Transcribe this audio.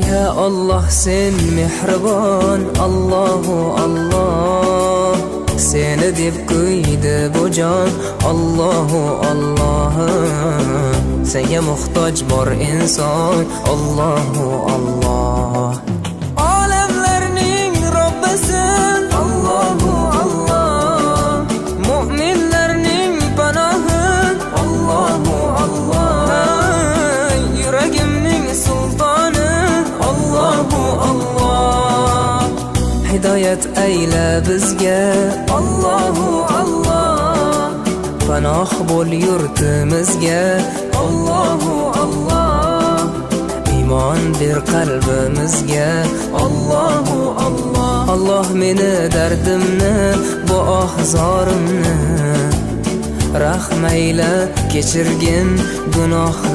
Ya Alloh, sen mehribon, Allohu Alloh. Seni deb kuydi bu jon, Allohu Alloh. Senga muhtoj bor inson, Allohu Alloh. Olamlarning Robbisi, Allohu Alloh. Mu'minlarning panohi, Allohu Alloh. Yuragimning sultoni, Allohu Alloh. Hidoyat ayla bizga, Allohu Alloh. Panoh bo'l yurtimizga, Allohu Alloh. Iymon ber qalbimizga, Allohu Alloh. Alloh, meni dardimni, bu oh zorimni rahm ayla, kechirgin gunohlar.